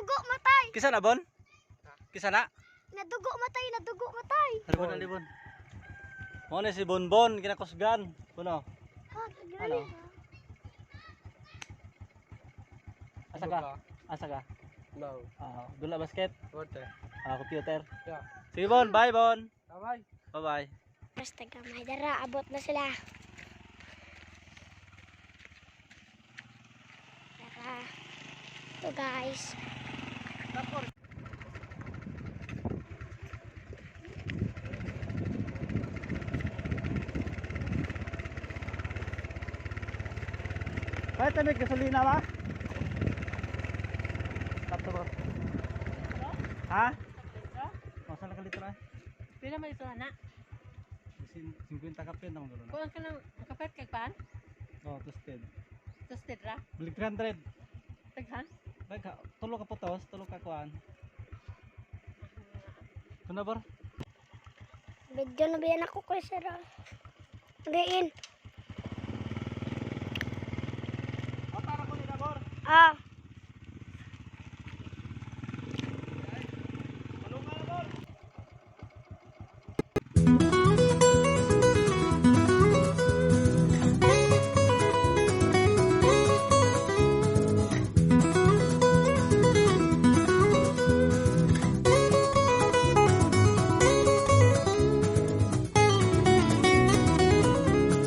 Nadugo matay. Kisa na, Bon? Kisa na? Nadugo matay, nadugo matay. Alibon, alibon. Mo na si Bonbon, ginakusgan. Puno. Ha, Ano? Asa ka? Asa ka? No. Ah, dula basket. Water. Ah, computer. Yeah. Sige, Bon, bye, Bon. Bye-bye. Bye-bye. Basta gamay dara, abot na sila. Tara. Ito, guys. Kahit may gasolina ba? Tatlo ba? Ha? Masa na kalito na? Pila man ito na? 50 kape na dulo na. Kuan ka ng kapet kag pan? Oh, toasted. Toasted ra. Balik 300. Taghan. Bag, tulo ka putos, tulo ka kuan. Ito na, bor. Video na biyan ako kay sir. Nagain. Para ko nila, bor. Ah.